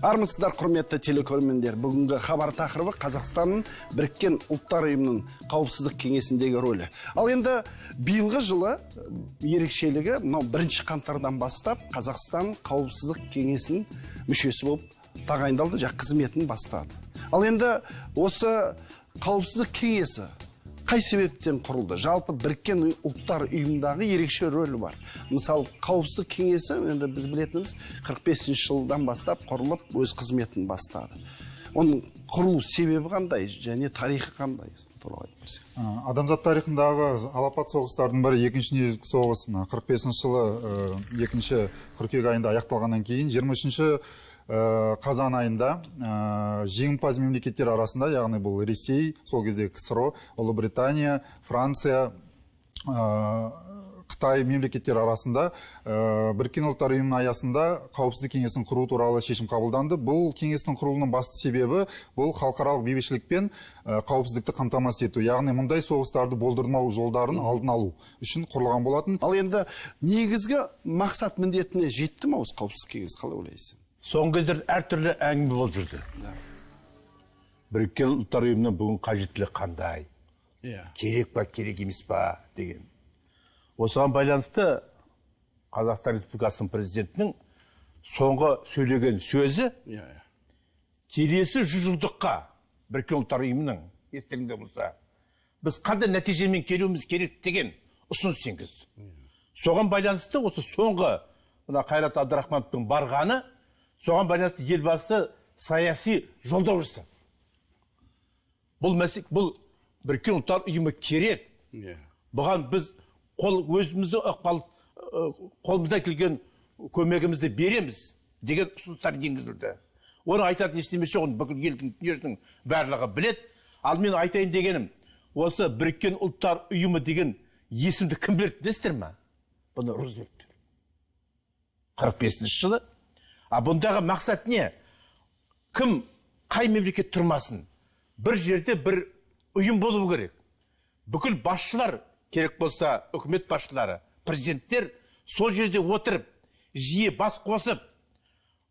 Армысыздар, құрметті телекөрермендер. Бүгінгі хабар тақырыбы Қазақстанның Біріккен Ұлттар Ұйымының Қауіпсіздік Кеңесіндегі рөлі. Ал енді биылғы жылы ерекшелігі мынау 1 қаңтардан бастап Қазақстан Қауіпсіздік Кеңесінің мүшесі болып тағайындалды, және қызметін бастады. Ал енді осы Қауіпсіздік Кеңесі қай себептен құрылды? Жалпы Біріккен Ұлттар Ұйымындағы ерекше рөлі бар. Мысалы, Қауіпсіздік Кеңесі, енді біз білетініміз, 45 жылдан бастап құрылып, өз қызметін бастады. Оның құрылу себебі қандай және тарихы қандай? Туралы айтып берсең. Адамзат тарихындағы алапат соғыстардың бірі екінші дүниежүзілік соғыс. 45 жылы 2 қыркүйек айында аяқталғаннан кейін 23 қазан айында жеңімпаз мемлекеттер арасында, яғни бұл Ресей, сол кезде КСРО, Ұлыбритания, Франция, Қытай мемлекеттер арасында Біріккен Ұлттар Ұйымының аясында Қауіпсіздік Кеңесін құру туралы шешім қабылданды. Бұл кеңестің құрылуының басты себебі бұл халықаралық бейбітшілік пен қауіпсіздікті қамтамасыз ету, яғни мұндай соғыстарды болдырмау жолдарын алдын алу үшін құрылған болатын. Ал енді негізгі мақсат міндетіне жетті ме осы Қауіпсіздік Кеңесі, қалай ойлайсың? Соңғы кездер әртүрлі әңгіме болып жүрді. Біріккен Ұлттар Ұйымының бүгін қажеттілігі қандай? Керек па, керек емес па деген. Осыған байланысты Қазақстан Республикасының президентінің соңғы сөйлеген сөзі келесі жүзжылдыққа Біріккен Ұлттар Ұйымының естеріңде болса, біз қандай нәтижемен келуіміз керек деген ұсыныс енгізді. Соған байланысты осы соңғы мына Қайрат Абдрахмановтың барғаны, соған байланысты елбасы саяси жолдау жасады. Бұл бұл Біріккен Ұлттар Ұйымы керек. Бұған біз өзіміздің ықпал, қолымыздан келген көмегімізді береміз деген ұсыныстар енгізілді. Оны айтатын ештеме жоқ, оны бүкіл елдің, дүниежүзінің барлығы біледі. Ал мен айтайын дегенім, осы Біріккен Ұлттар Ұйымы деген есімді кім берді білесіздер ме? Бұны Рузвельт берді. 45 жылы. А бұндағы мақсат не? Кім, қай мемлекет тұрмасын, бір жерде бір ұйым болу керек. Бүкіл басшылар, керек болса үкімет басшылары, президенттер сол жерде отырып, жиі бас қосып,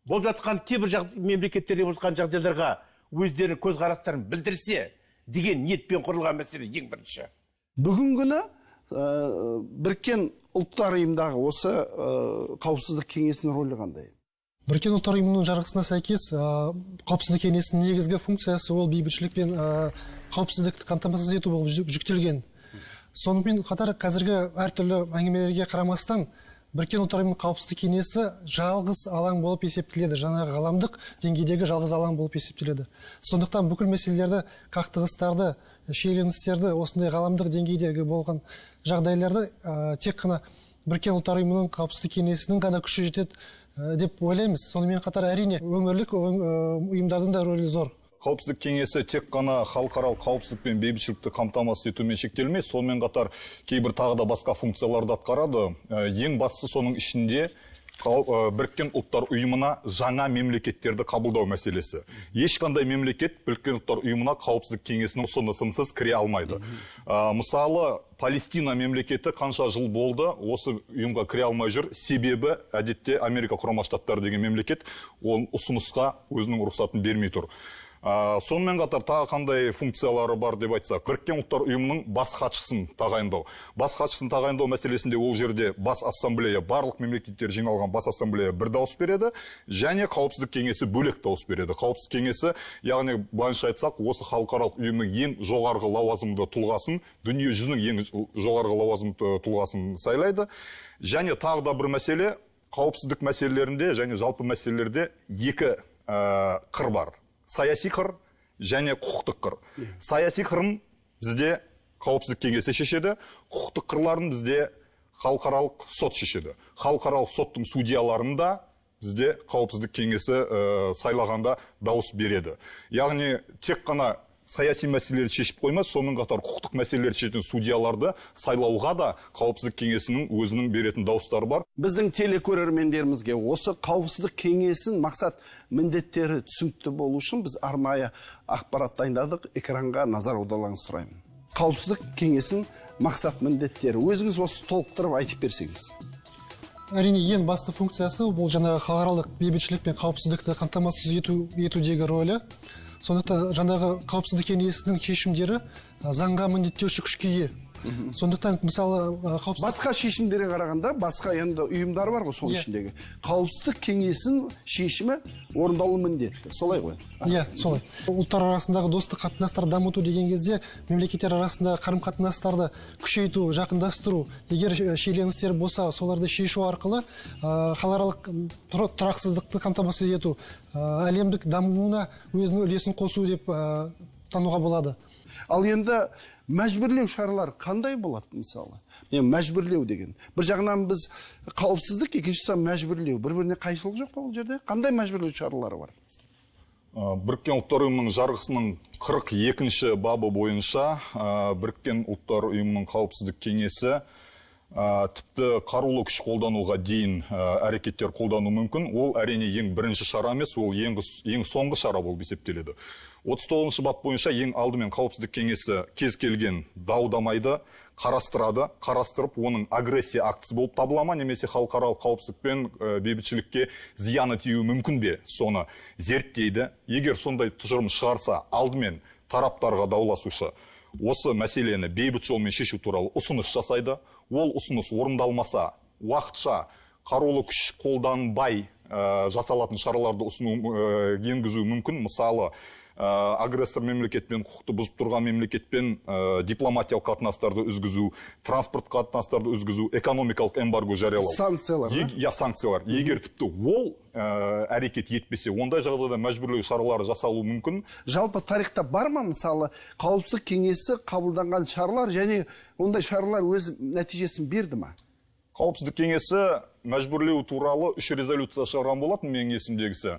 болып жатқан кейбір мемлекеттерде болып жатқан жағдайларға өздерінің көзқарастарын білдірсе деген ниетпен құрылған мәселе ең бірінші. Бүгінгі күні Біріккен Ұлттар Ұйымындағы осы Қауіпсіздік Кеңесінің рөлі қандай? Біріккен Ұлттар Ұйымының жарғысына сәйкес, Қауіпсіздік Кеңесінің негізгі функциясы ол бейбітшілік пен қауіпсіздікті қамтамасыз ету болып жүктелген. Сонымен қатар қазіргі әртүрлі әңгімелерге қарамастан Біріккен Ұлттар Ұйымының Қауіпсіздік Кеңесі жалғыз алаң болып есептеледі, жаңағы ғаламдық деңгейдегі жалғыз алаң болып есептеледі. Сондықтан бүкіл мәселелерді, қақтығыстарды, шиеленістерді, осындай ғаламдық деңгейдегі болған жағдайларды тек қана Біріккен Ұлттар Ұйымының Қауіпсіздік Кеңесінің ғана күші жетеді деп ойлаймыз. Сонымен қатар әрине өңірлік ұйымдардың да рөлі зор. Қауіпсіздік Кеңесі тек қана халықаралық қауіпсіздік пен бейбітшілікті қамтамасыз етумен шектелмей, сонымен қатар кейбір тағы да басқа функцияларды атқарады. Ең бастысы соның ішінде Біріккен Ұлттар Ұйымына жаңа мемлекеттерді қабылдау мәселесі. Ешқандай мемлекет Біріккен Ұлттар Ұйымына Қауіпсіздік Кеңесінің ұсынысынсыз кіре алмайды. Мысалы, Палестина мемлекеті қанша жыл болды осы ұйымға кіре алмай жүр. Себебі әдетте Америка Құрама Штаттары деген мемлекет ол ұсынысқа өзінің рұқсатын бермей тұр. Сонымен қатар тағы қандай функциялары бар деп айтсақ, Біріккен Ұлттар Ұйымының бас хатшысын тағайындау. Бас хатшысын тағайындау мәселесінде ол жерде бас ассамблея, барлық мемлекеттер жиналған бас ассамблея бір дауыс береді, және Қауіпсіздік Кеңесі бөлек дауыс береді. Қауіпсіздік Кеңесі, яғни былайынша айтсақ, осы халықаралық ұйымның ең жоғарғы лауазымды тұлғасын, дүние жүзінің ең жоғарғы лауазымды тұлғасын сайлайды. Және тағы да бір мәселе, қауіпсіздік мәселелерінде және жалпы мәселелерде екі қыр бар. Саяси қыр және құқықтық қыр. Саяси қырын бізде Қауіпсіздік Кеңесі шешеді, құқықтық қырларын бізде халықаралық сот шешеді. Халықаралық соттың судьяларын да бізде Қауіпсіздік Кеңесі сайлағанда дауыс береді. Яғни тек қана саяси мәселелерді шешіп қоймас, сонымен қатар құқықтық мәселелерді шешетін судьяларды сайлауға да Қауіпсіздік Кеңесінің өзінің беретін дауыстары бар. Біздің телекөрермендерімізге осы Қауіпсіздік Кеңесінің мақсат міндеттері түсінікті болу үшін біз арнайы ақпарат дайындадық. Экранға назар аударуларыңызды сұраймын. Қауіпсіздік Кеңесінің мақсат міндеттері. Өзіңіз осы толықтырып айтып берсеңіз. Әрине, ең басты функциясы бұл жаңағы халықаралық бейбітшілік пен қауіпсіздікті қамтамасыз етудегі рөлі. Сондықтан жаңағы қауіпсіздік кеңесінің шешімдері заңға міндеттеуші күшке ие. Сондықтан мысалы қауіпсіздік басқа шешімдерге қарағанда басқа енді ұйымдар бар ғой, соның ішіндегі қауіпсіздік кеңесінің шешімі орындалуы міндетті, солай ғой? Иә, солай. Ұлттар арасындағы достық қатынастарды дамыту деген кезде мемлекеттер арасындағы қарым-қатынастарды күшейту, жақындастыру, егер шиеленістер болса, соларды шешу арқылы халықаралық тұрақсыздықты қамтамасыз ету, әлемдік дамуына өзінің үлесін қосу деп тануға болады. Ал енді мәжбүрлеу шаралары қандай болады мысалы? Мәжбүрлеу деген. Бір жағынан біз қауіпсіздік, екіншісі мәжбүрлеу. Бір-біріне қайшылық жоқ па бұл жерде? Қандай мәжбүрлеу шаралары бар? Біріккен Ұлттар Ұйымының жарғысының 42-ші бабы бойынша Біріккен Ұлттар Ұйымының қауіпсіздік кеңесі тіпті қарулы күш қолдануға дейін әрекеттер қолдану мүмкін. Ол әрине ең бірінші шара емес, ол ең соңғы шара болып есептеледі. 39-шы бап бойынша ең алдымен қауіпсіздік кеңесі кез келген дау-дамайды қарастырады, қарастырып оның агрессия актісі болып табыла ма, немесе халықаралық қауіпсіздік пен бейбітшілікке зияны тиюі мүмкін бе, соны зерттейді. Егер сондай тұжырым шығарса, алдымен тараптарға дауласушы осы мәселені бейбіт жолмен шешу туралы ұсыныс жасайды. Ол ұсыныс орындалмаса, уақытша қарулы күш қолданбай жасалатын шараларды ұсыну, енгізу мүмкін. Мысалы, агрессор мемлекетпен, құқықты бұзып тұрған мемлекетпен дипломатиялық қатынастарды үзгізу, транспорт қатынастарды үзгізу, экономикалық эмбарго жариялау. Санкциялар. Я, санкциялар. Егер тіпті ол әрекет етпесе, ондай жағдайда мәжбүрлеу шаралары жасалуы мүмкін. Жалпы тарихта бар ма, мысалы, қауіпсіздік кеңесі қабылданған шаралар және ондай шаралар өз нәтижесін берді ма? Қауіпсіздік кеңесі мәжбүрлеу туралы 3 резолюция шығарған болатын, менің есімдегісі.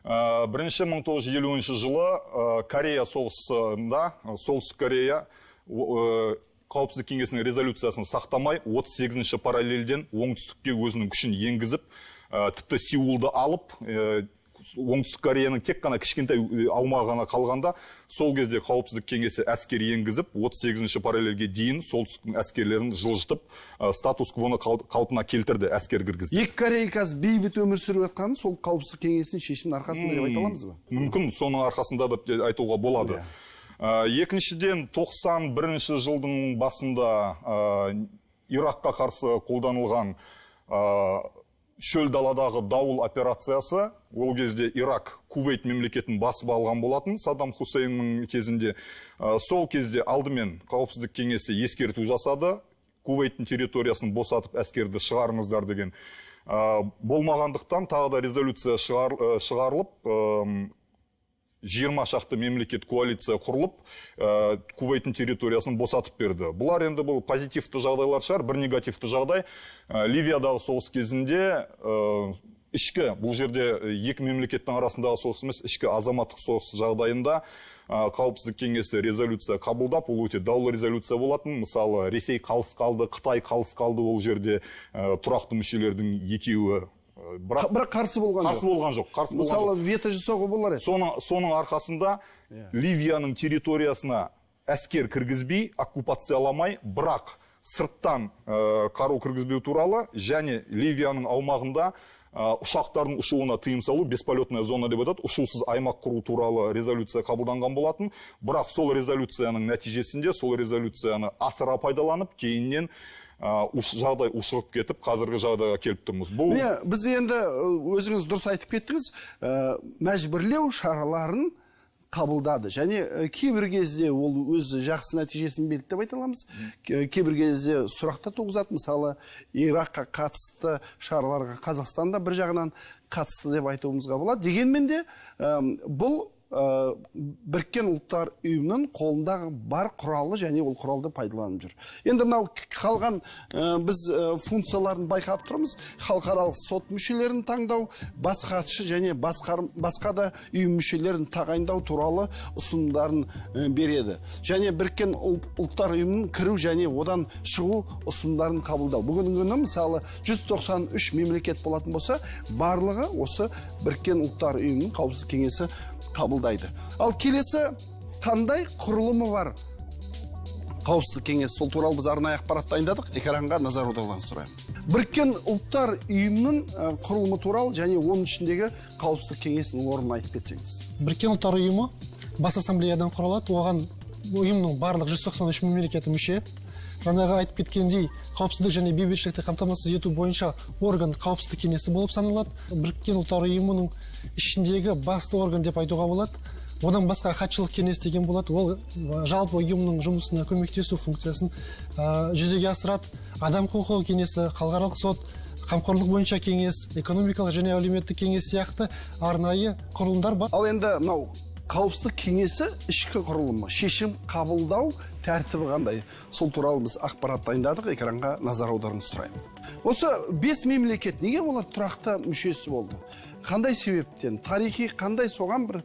Бірінші 1950 жылы Корея соғысында Солтүстік Корея қауіпсіздік кеңесінің резолюциясын сақтамай 38-ші параллельден оңтүстікке өзінің күшін енгізіп, тіпті Сеулді алып, Оңтүстік Кореяның тек қана кішкентай аумағы ғана қалғанда, сол кезде қауіпсіздік кеңесі әскер енгізіп, 38-ші параллельге дейін солтүстіктің әскерлерін жылжытып, статус-квоны қалпына келтірді, әскер кіргізді. Екі Корея қазір бейбіт өмір сүріп жатқаны сол қауіпсіздік кеңесінің шешімінің арқасында деп айта аламыз ба? Мүмкін, соның арқасында деп айтуға болады. Екіншіден, 91-ші жылдың басында Иракқа қарсы қолданылған шөл даладағы дауыл операциясы, ол кезде Ирак Кувейт мемлекетін басып алған болатын Саддам Хусейннің кезінде. Сол кезде алдымен қауіпсіздік кеңесі ескерту жасады, Кувейттің территориясын босатып әскерді шығарыңыздар деген. Болмағандықтан тағы да резолюция шығарылып, 20 шақты мемлекет коалиция құрылып, Кувейттің территориясын босатып берді. Бұлар енді бұл позитивті жағдайлар шығар, бір негативті жағдай. Ливиядағы соғыс кезінде ішкі, бұл жерде екі мемлекеттің арасындағы соғыс емес, ішкі азаматтық соғыс жағдайында қауіпсіздік кеңесі резолюция қабылдап, ол өте даулы резолюция болатын. Мысалы, Ресей қалыс қалды, Қытай қалыс қалды, ол жерде тұрақты мүшелердің екеуі. Бірақ қарсы болған жоқ. Қарсы болған жоқ. Мысалы, вето жасауға болар еді. Соның арқасында Ливияның территориясына әскер кіргізбей, оккупацияламай, бірақ сырттан қару кіргізбеу туралы және Ливияның аумағында ұшақтардың ұшуына тыйым салу, бесполетная зона деп айтады, ұшусыз аймақ құру туралы резолюция қабылданған болатын. Бірақ сол резолюцияның нәтижесінде, сол резолюцияны асыра пайдаланып, кейіннен жағдай ушығып кетіп, қазіргі жағдайға келіп тұрмыз. Бұл біз енді өзіңіз дұрыс айтып кеттіңіз, мәжбүрлеу шараларын қабылдады. Және кейбір кезде ол өз жақсы нәтижесін берді деп айта аламыз. Кейбір кезде сұрақ та туғызады. Мысалы, Иракқа қатысты шараларға Қазақстан да бір жағынан қатысты деп айтуымызға болады. Дегенмен де бұл Біріккен Ұлттар Ұйымының қолындағы бар құралы және ол құралды пайдаланып жүр. Енді мынау қалған біз функцияларын байқап тұрмыз. Халықаралық сот мүшелерін таңдау, бас хатшы және басқа да ұйым мүшелерін тағайындау туралы ұсынымдарын береді. Және Біріккен Ұлттар Ұйымының кіру және одан шығу ұсынымдарын қабылдау. Бүгінгі күні мысалы 193 мемлекет болатын болса, барлығы осы Біріккен Ұлттар Ұйымының қауіпсіздік кеңесі қабылдайды. Ал келесі қандай құрылымы бар қауіпсіздік кеңесі, сол туралы біз арнайы ақпарат дайындадық. Экранға назар аударуыңызды сұраймын. Біріккен Ұлттар Ұйымының құрылымы туралы және оның ішіндегі Қауіпсіздік кеңесінің орнын айтып кетсеңіз. Біріккен Ұлттар Ұйымы бас ассамблеядан құралады. Оған ұйымның барлық 193 мемлекеті мүше. Жаңағы айтып кеткендей, қауіпсіздік және бейбітшілікті қамтамасыз ету бойынша орган Қауіпсіздік кеңесі болып саналады. Біріккен Ұлттар Ұйымының ішіндегі басты орган деп айтуға болады. Одан басқа хатшылық кеңес деген болады. Ол жалпы ұйымның жұмысына көмектесу функциясын жүзеге асырады. Адам құқығы кеңесі, халықаралық сот, қамқорлық бойынша кеңес, экономикалық және әлеуметтік кеңес сияқты арнайы құрылымдар бар. Ал енді мынау Қауіпсіздік кеңесі ішкі құрылымы, шешім қабылдау тәртібі қандай? Сол туралы біз ақпарат дайындадық, экранға назар аударуыңызды сұраймын. Осы 5 мемлекет неге олар тұрақты мүшесі болды? Қандай себептен? Тарихи қандай соған бір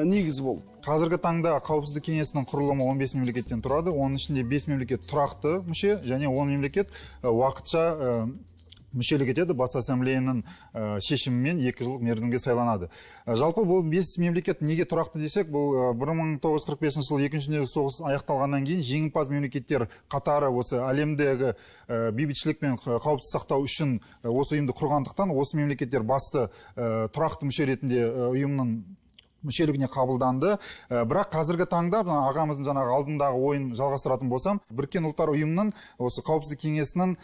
негіз болды? Қазіргі таңда Қауіпсіздік кеңесінің құрылымы 15 мемлекеттен тұрады. Оның ішінде 5 мемлекет тұрақты мүше және 10 мемлекет уақытша мүшелік етеді, бас ассамблеяның шешімімен 2 жылдық мерзімге сайланады. Жалпы бұл 5 мемлекет неге тұрақты десек, бұл 1945 жылы екінші дүниежүзілік соғыс аяқталғаннан кейін жеңімпаз мемлекеттер қатары осы әлемдегі бейбітшілік пен қауіпсіздік сақтау үшін осы ұйымды құрғандықтан осы мемлекеттер басты тұрақты мүше ретінде ұйымның мүшелігіне қабылданды. Бірақ қазіргі таңда ағамыздың жаңағы алдындағы ойын жалғастыратын болсам, Біріккен Ұлттар Ұйымының осы Қауіпсіздік кеңесінің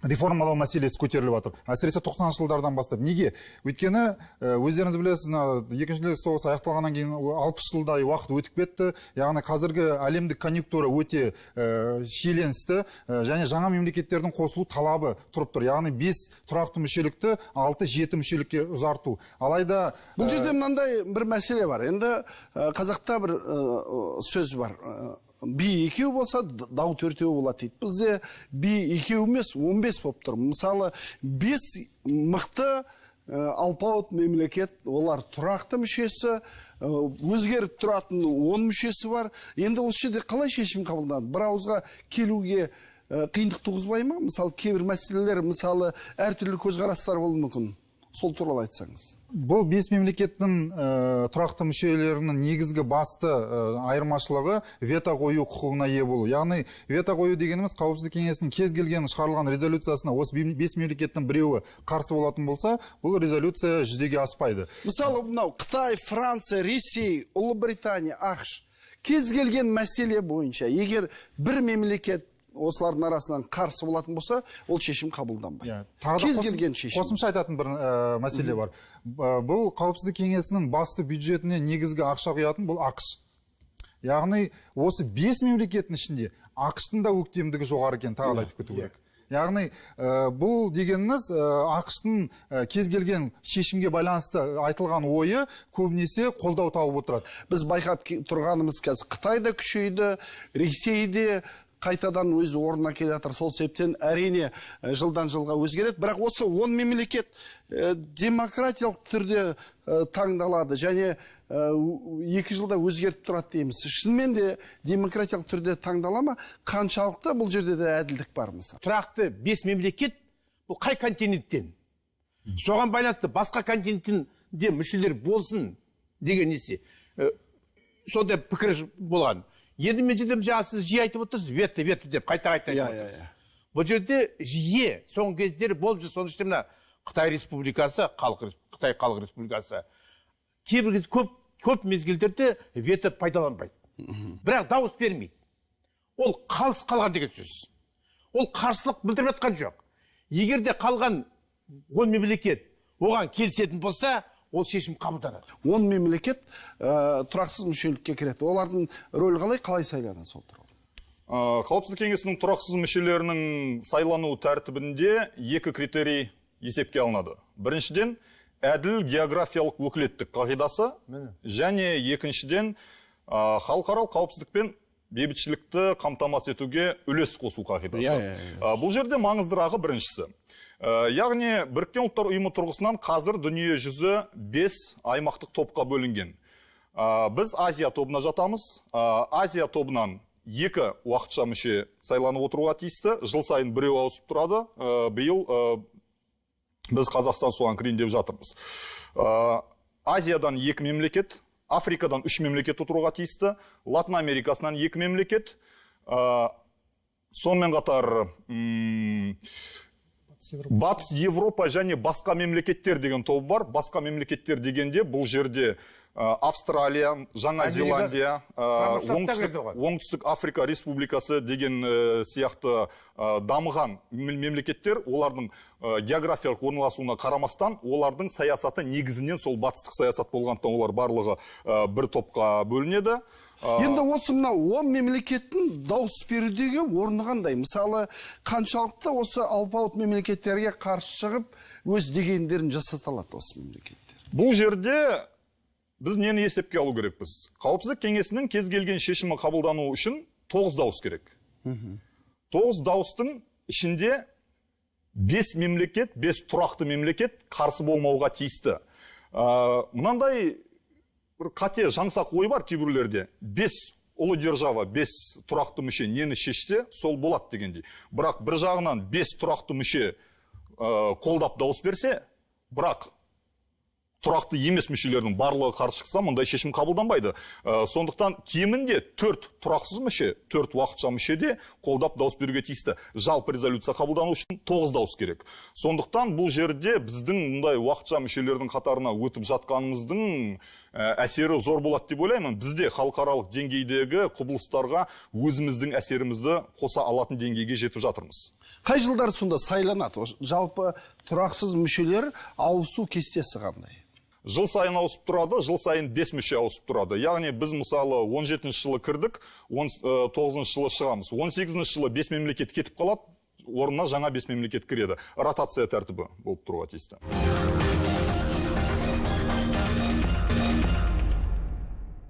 реформалау мәселесі көтеріліп жатыр. Әсіресе 90-шы жылдардан бастап. Неге? Өйткені өздеріңіз білесіз, екінші дүниежүзілік соғыс аяқталғаннан кейін 60 жылдай уақыт өтіп кетті. Яғни қазіргі әлемдік конъюнктура өте шиеленісті және жаңа мемлекеттердің қосылу талабы тұрып тұр. Яғни 5 тұрақты мүшелікті 6-7 мүшелікке ұзарту. Алайда бұл жерде мынандай бір мәселе бар. Енді қазақта бір сөз бар. Би екеу болса, дау төртеу болады дейді. Бізде би екеу емес, 15 болып тұр. Мысалы, 5 мықты алпауыт мемлекет, олар тұрақты мүшесі, өзгеріп тұратын 10 мүшесі бар. Енді осы жерде қалай шешім қабылданады? Бір ауызға келуге қиындық туғызбай ма? Мысалы, кейбір мәселелер, мысалы, әртүрлі көзқарастар болуы мүмкін. Сол туралы айтсаңыз. Бұл 5 мемлекеттің тұрақты мүшелерінің негізгі басты айырмашылығы вето қою құқығына ие болу. Яғни вето қою дегеніміз Қауіпсіздік кеңесінің кез келген шығарылған резолюциясына осы 5 мемлекеттің біреуі қарсы болатын болса, бұл резолюция жүзеге аспайды. Мысалы, мынау Қытай, Франция, Ресей, Ұлыбритания, АҚШ кез келген мәселе бойынша егер бір мемлекет осылардың арасынан қарсы болатын болса, ол шешім қабылданбайды. Кез келген шешім. Қосымша айтатын бір мәселе бар. Бұл Қауіпсіздік кеңесінің басты бюджетіне негізгі ақша құятын бұл АҚШ. Яғни осы 5 мемлекеттің ішінде АҚШ-тың да өктемдігі жоғары екенін тағы да айтып кету керек. Яғни бұл дегеніңіз АҚШ-тың кез келген шешімге байланысты айтылған ойы көбінесе қолдау тауып отырады. Біз байқап тұрғанымыз қазір Қытай да күшейді, Ресей де қайтадан өз орнына келе жатыр. Сол себептен әрине жылдан жылға өзгереді. Бірақ осы 10 мемлекет демократиялық түрде таңдалады және 2 жылда өзгеріп тұрады дейміз. Шынымен де демократиялық түрде таңдала ма? Қаншалықты бұл жерде де әділдік бар мысалы? Тұрақты 5 мемлекет бұл қай континенттен? Соған байланысты басқа континенттен де мүшелер болсын деген несі? Сондай пікір болған. Енді мен жерде жаңа сіз жиі айтып отырсыз, вето, вето деп қайта-қайта айтып отырсыз. Бұл жерде жиі соңғы кездері болып жүр, соның ішінде мына Қытай Республикасы, Қытай Халық Республикасы кейбір кезде көп мезгілдерде вето пайдаланбайды. Бірақ дауыс бермейді. Ол қалыс қалған деген сөз. Ол қарсылық білдіріп жатқан жоқ. Егер де қалған 10 мемлекет оған келісетін болса, ол шешім қабылданады. 10 мемлекет тұрақсыз мүшелікке кіреді. Олардың рөлі қалай сайланады сол туралы? Қауіпсіздік кеңесінің тұрақсыз мүшелерінің сайлану тәртібінде 2 критерий есепке алынады. Біріншіден, әділ географиялық өкілеттік қағидасы және екіншіден, халықаралық қауіпсіздік пен бейбітшілікті қамтамасыз етуге үлес қосу қағидасы. Бұл жерде маңыздырағы біріншісі. Яғни Біріккен Ұлттар Ұйымы тұрғысынан қазір дүние жүзі 5 аймақтық топқа бөлінген. Біз Азия тобына жатамыз. Азия тобынан 2 уақытша мүше сайланып отыруға тиісті. Жыл сайын біреу ауысып тұрады. Биыл біз Қазақстан соған кірейін деп жатырмыз. Азиядан 2 мемлекет, Африкадан 3 мемлекет отыруға тиісті, Латын Америкасынан 2 мемлекет, Сонымен қатар Батыс Европа және басқа мемлекеттер деген топ бар. Басқа мемлекеттер дегенде бұл жерде Австралия, Жаңа Зеландия, Оңтүстік Африка Республикасы деген сияқты дамыған мемлекеттер, олардың географиялық орналасуына қарамастан, олардың саясаты негізінен сол батыстық саясат болғандықтан олар барлығы бір топқа бөлінеді. Енді осы мынау 10 мемлекеттің дауыс берудегі орны қандай? Мысалы, қаншалықты осы алпауыт мемлекеттерге қарсы шығып, өз дегендерін жасата алады осы мемлекеттер? Бұл жерде біз нені есепке алу керекпіз? Қауіпсіздік кеңесінің кез келген шешімі қабылдану үшін 9 дауыс керек. 9 дауыстың ішінде 5 мемлекет, 5 тұрақты мемлекет қарсы болмауға тиісті. Мынандай бір қате жаңсақ ой бар кейбіреулерде. 5 ұлы держава, 5 тұрақты мүше нені шешсе, сол болады дегендей. Бірақ бір жағынан 5 тұрақты мүше қолдап дауыс берсе, бірақ тұрақты емес мүшелердің барлығы қарсы шықса, мұндай шешім қабылданбайды. Сондықтан кемінде 4 тұрақсыз мүше, 4 уақытша мүше де қолдап дауыс беруге тиісті. Жалпы резолюция қабылдану үшін 9 дауыс керек. Сондықтан бұл жерде біздің мұндай уақытша мүшелердің қатарына өтіп жатқанымыздың әсері зор болады деп ойлаймын. Бізде халықаралық деңгейдегі құбылыстарға өзіміздің әсерімізді қоса алатын деңгейге жетіп жатырмыз. Қай жылдары сонда сайланады? Жалпы тұрақсыз мүшелер ауысу кестесі қандай? Жыл сайын ауысып тұрады, жыл сайын 5 мүше ауысып тұрады. Яғни біз мысалы 17 жылы кірдік, 19 жылы шығамыз. 18 жылы 5 мемлекет кетіп қалады, орнына жаңа 5 мемлекет кіреді. Ротация тәртібі болып тұруға тиісті.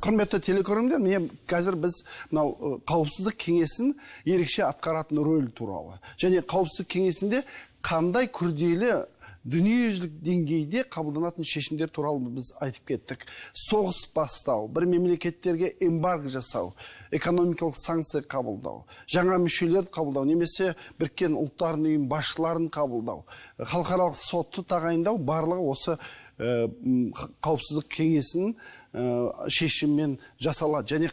Құрметті телекөрермендер, міне қазір біз мынау қауіпсіздік кеңесін ерекше атқаратын рөл туралы және қауіпсіздік кеңесінде қандай күрделі дүниежүзілік деңгейде қабылданатын шешімдер туралы біз айтып кеттік. Соғыс бастау, бір мемлекеттерге эмбарго жасау, экономикалық санкция қабылдау, жаңа мүшелерді қабылдау, немесе Біріккен Ұлттар Ұйымының басшыларын қабылдау, халықаралық сотты тағайындау, барлығы осы қауіпсіздік кеңесінің шешімімен жасалады. Және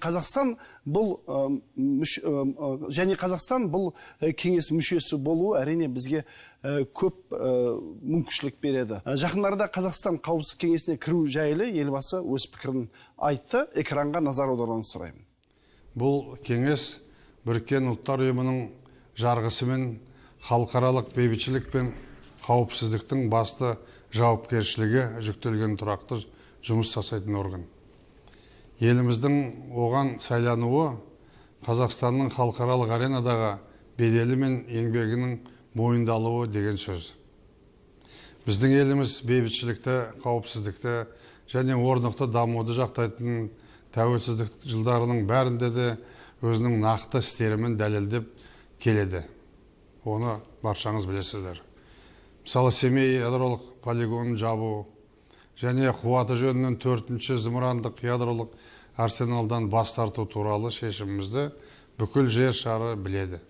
Қазақстан бұл кеңес мүшесі болуы әрине бізге көп мүмкіншілік береді. Жақын арада Қазақстан қауіпсіздік кеңесіне кіру жайлы елбасы өз пікірін айтты. Экранға назар аударуыңызды сұраймын. Бұл кеңес Біріккен Ұлттар Ұйымының жарғысымен халықаралық бейбітшілік пен қауіпсіздіктің басты жауапкершілігі жүктелген тұрақты жұмыс жасайтын орган. Еліміздің оған сайлануы Қазақстанның халықаралық аренадағы беделі мен еңбегінің мойындалуы деген сөз. Біздің еліміз бейбітшілікті, қауіпсіздікті және орнықты дамуды жақтайтын тәуелсіздік жылдарының бәрінде де өзінің нақты істерімен дәлелдеп келеді. Оны баршаңыз білесіздер. Мысалы, Семей ядролық полигонын жабу және қуаты жөнінен 4-ші зымырандық ядролық арсеналдан бас тарту туралы шешімімізді бүкіл жер шары біледі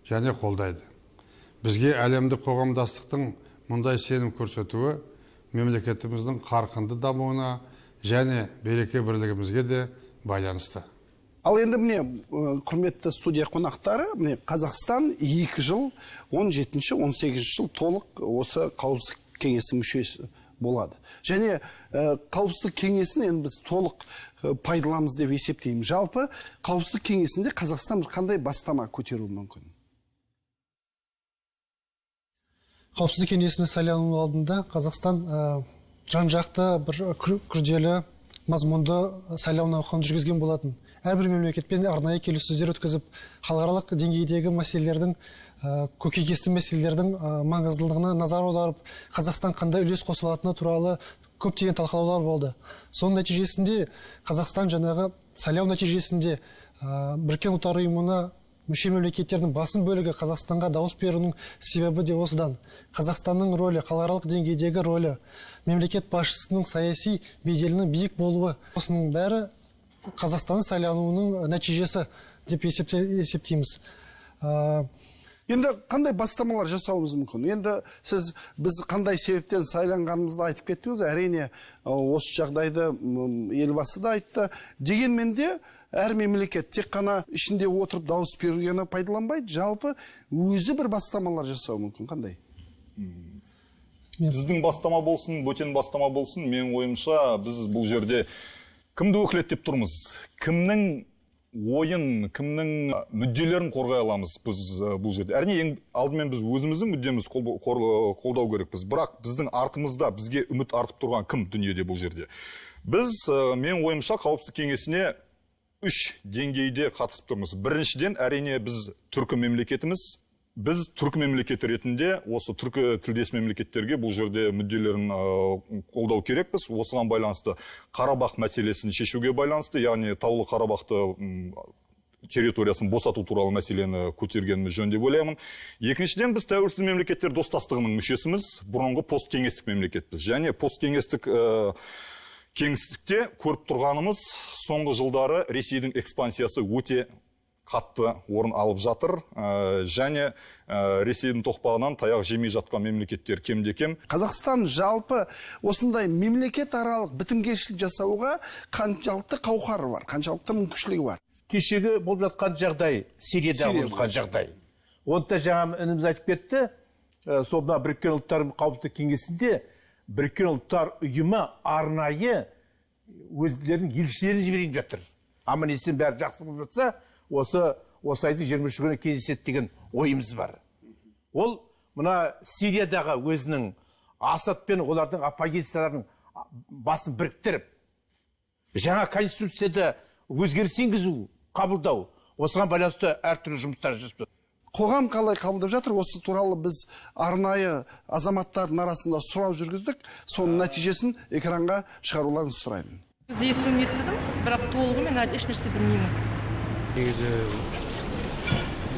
және қолдайды. Бізге әлемдік қоғамдастықтың мұндай сенім көрсетуі мемлекетіміздің қарқынды дамуына және береке бірлігімізге де байланысты. Ал енді міне, құрметті студия қонақтары, міне Қазақстан 2 жыл, 17-ші, 18-ші жыл толық осы қауіпсіздік кеңесі мүшесі болады. Және қауіпсіздік кеңесін енді біз толық пайдаланамыз деп есептеймін. Жалпы қауіпсіздік кеңесінде Қазақстан қандай бастама көтеруі мүмкін? Қауіпсіздік кеңесіне сайлану алдында Қазақстан жан-жақты бір күрделі мазмұнды сайлау науқанын жүргізген болатын. Әрбір мемлекетпен арнайы келіссөздер өткізіп, халықаралық деңгейдегі мәселелердің, көкейкесті мәселелердің маңыздылығына назар аударып, Қазақстан қандай үлес қоса алатыны туралы көптеген талқылаулар болды. Соның нәтижесінде Қазақстан жаңағы сайлау нәтижесінде Біріккен Ұлттар Ұйымына мүше мемлекеттердің басым бөлігі Қазақстанға дауыс беруінің себебі де осыдан. Қазақстанның рөлі, халықаралық деңгейдегі рөлі, мемлекет басшысының саяси беделінің биік болуы, осының бәрі Қазақстанның сайлануының нәтижесі деп есептейміз. Енді қандай бастамалар жасауымыз мүмкін? Енді сіз біз қандай себептен сайланғанымызды айтып кеттіңіз. Әрине, осы жағдайды елбасы да айтты. Дегенмен де әр мемлекет тек қана ішінде отырып дауыс бергені пайдаланбайды, жалпы өзі бір бастамалар жасауы мүмкін. Қандай? Біздің бастама болсын, бөтен бастама болсын, менің ойымша біз бұл жерде кімді өкілеттеп тұрмыз? Кімнің ойын, кімнің мүдделерін қорғай аламыз біз бұл жерде? Әрине, ең алдымен біз өзіміздің мүддеміз қолдау керекпіз. Бірақ біздің артымызда бізге үміт артып тұрған кім дүниеде бұл жерде? Біз, менің ойымша, қауіпсіздік кеңесіне 3 деңгейде қатысып тұрмыз. Біріншіден, әрине, біз түркі мемлекетіміз. Біз түркі мемлекеті ретінде осы түркі тілдес мемлекеттерге бұл жерде мүдделерін қолдау керекпіз. Осыған байланысты Қарабақ мәселесін шешуге байланысты, яғни Таулы Қарабақты территориясын босату туралы мәселені көтергеніміз жөн деп ойлаймын. Екіншіден, біз тәуелсіз мемлекеттер достастығының мүшесіміз, бұрынғы посткеңестік мемлекетпіз. Және посткеңестік кеңістікте көріп тұрғанымыз, соңғы жылдары Ресейдің экспансиясы өте қатты орын алып жатыр. Және Ресейдің тоқпағынан таяқ жемей жатқан мемлекеттер кемде-кем. Қазақстан жалпы осындай мемлекет аралық бітімгершілік жасауға қаншалықты қауқары бар, қаншалықты мүмкіншілігі бар? Кешегі болып жатқан жағдай, Сирияда болып жатқан жағдай. Оны да жаңа ініміз айтып кетті. Сол мына Біріккен Ұлттар Қауіпсіздік Кеңесінде Біріккен Ұлттар Ұйымы арнайы өздерінің елшілерін жіберейін жатыр. Аман есен бәрі жақсы болып жатса, осы айдың 23 күні кездеседі деген ойымыз бар. Ол мына Сириядағы өзінің Асад пен олардың оппозицияларының басын біріктіріп, жаңа конституцияда өзгеріс енгізу, қабылдау, осыған байланысты әртүрлі жұмыстар жасап. Қоғам қалай қабылдап жатыр, осы туралы біз арнайы азаматтардың арасында сұрау жүргіздік. Соның нәтижесін экранға шығаруларын сұраймын. Біз естуін естідім, бірақ толығымен әлі ешнәрсе білмеймін. Негізі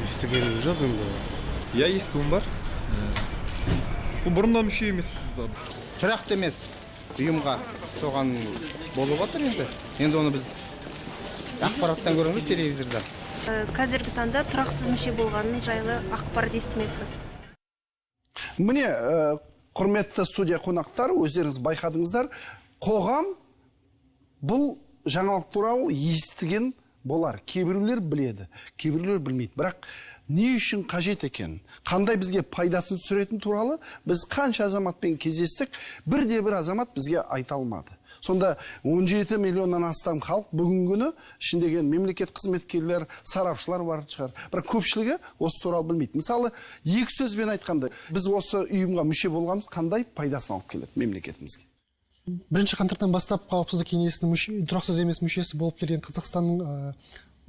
естігенім жоқ енді. Иә, естуім бар. Бұл бұрыннан мүше емеспіз да. Тұрақты емес ұйымға соған болып отыр енді. Енді оны біз ақпараттан көреміз, телевизорда. Қазіргі таңда тұрақсыз мүше болғанын жайлы ақпарат естімеппін. Міне, құрметті студия қонақтар, өздеріңіз байқадыңыздар, қоғам бұл жаңалық туралы естіген болар. Кейбіреулер біледі, кейбіреулер білмейді. Бірақ не үшін қажет екен, қандай бізге пайдасын түсіретін туралы біз қанша азаматпен кездестік, бірде-бір азамат бізге айта алмады. Сонда 17 миллионнан астам халық бүгінгі күні ішіндегі мемлекет қызметкерлер, сарапшылар бар шығар. Бірақ көпшілігі осы туралы білмейді. Мысалы, екі сөзбен айтқанда, біз осы ұйымға мүше болғанымыз қандай пайдасын алып келеді мемлекетімізге? Бірінші қаңтардан бастап Қауіпсіздік кеңесінің тұрақсыз емес мүшесі болып келген Қазақстанның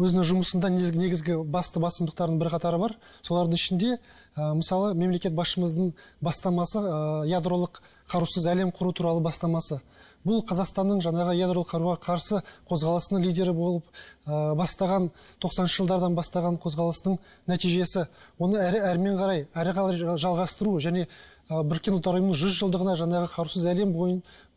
өзінің жұмысында негізгі басты басымдықтарының бірқатары бар. Солардың ішінде, мысалы, мемлекет басшымыздың бастамасы, ядролық қарусыз әлем құру туралы бастамасы. Бұл Қазақстанның жаңағы ядролық қаруға қарсы қозғалысының лидері болып бастаған, 90-шы жылдардан бастаған қозғалыстың нәтижесі. Оны әрмен қарай, әрі қарай жалғастыру және Біріккен Ұлттар Ұйымының 100 жылдығына жаңағы қарусыз әлем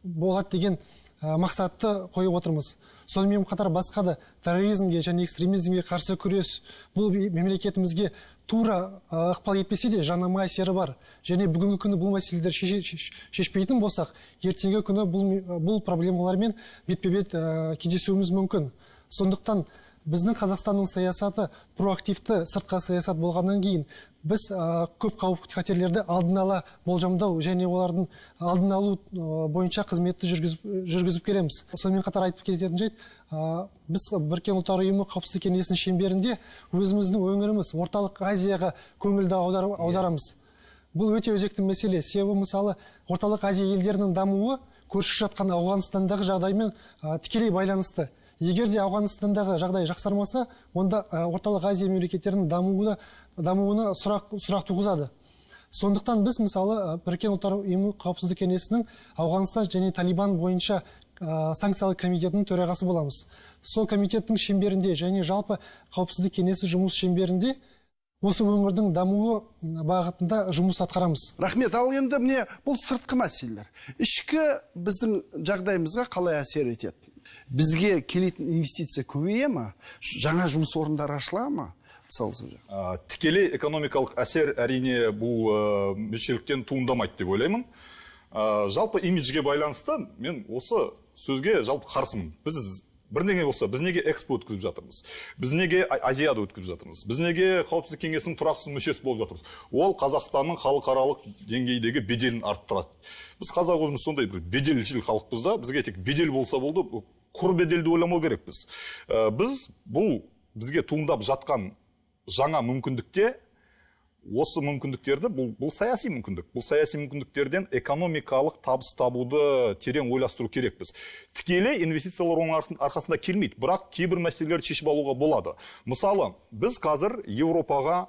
болады деген мақсатты қойып отырмыз. Сонымен қатар басқа да терроризмге және экстремизмге қарсы күрес, бұл мемлекетімізге тура ықпал етпесе де жанама әсері бар. Және бүгінгі күні бұл мәселелер шешпейтін болсақ, ертеңгі күні бұл проблемалармен бетпе-бет кездесуіміз мүмкін. Сондықтан біздің Қазақстанның саясаты проактивті сыртқы саясат болғаннан кейін біз көп қауіп қатерлерді алдын ала болжамдау және олардың алдын алу бойынша қызметті жүргізіп келеміз. Сонымен қатар айтып кететін жайт, біз Біріккен Ұлттар Ұйымы Қауіпсіздік Кеңесінің шеңберінде өзіміздің өңіріміз Орталық Азияға көңілді аударамыз. Бұл өте өзекті мәселе. Себебі, мысалы, Орталық Азия елдерінің дамуы көрші жатқан Ауғанстандағы жағдаймен тікелей байланысты. Егер де Ауғанстандағы жағдай жақсармаса, онда Орталық Азия мемлекеттерінің дамуына сұрақ туғызады. Сондықтан біз, мысалы, Біріккен Ұлттар Ұйымы Қауіпсіздік Кеңесінің Ауғанстан және Талибан бойынша санкциялық комитетінің төрағасы боламыз. Сол комитеттің шеңберінде және жалпы Қауіпсіздік Кеңесі жұмыс шеңберінде осы өңірдің дамуы бағытында жұмыс атқарамыз. Рахмет. Ал енді міне бұл сыртқы мәселелер. Ішкі біздің жағдайымызға қалай әсер етеді? Бізге келетін инвестиция көбейе ма? Жаңа жұмыс орындары ашыла ма? Мысалы, тікелей экономикалық әсер әрине бұл мүшеліктен туындамайды деп ойлаймын. Жалпы имиджге байланысты мен осы сөзге жалпы қарсымын. Біз бірдеңе болса, біз неге экспо өткізіп жатырмыз? Біз неге Азиада өткізіп жатырмыз? Біз неге Қауіпсіздік кеңесінің тұрақсыз мүшесі болып жатырмыз? Ол Қазақстанның халықаралық деңгейдегі беделін арттырады. Біз қазақ өзіміз сондай бір беделшіл халықпыз да, бізге тек бедел болса болды, құр беделді ойламау керекпіз. Біз бұл бізге туындап жатқан жаңа мүмкіндікте, осы мүмкіндіктерді, бұл саяси мүмкіндік. Бұл саяси мүмкіндіктерден экономикалық табыс табуды терең ойластыру керекпіз. Тікелей инвестициялар оның арқасында келмейді, бірақ кейбір мәселелерді шешіп алуға болады. Мысалы, біз қазір Еуропаға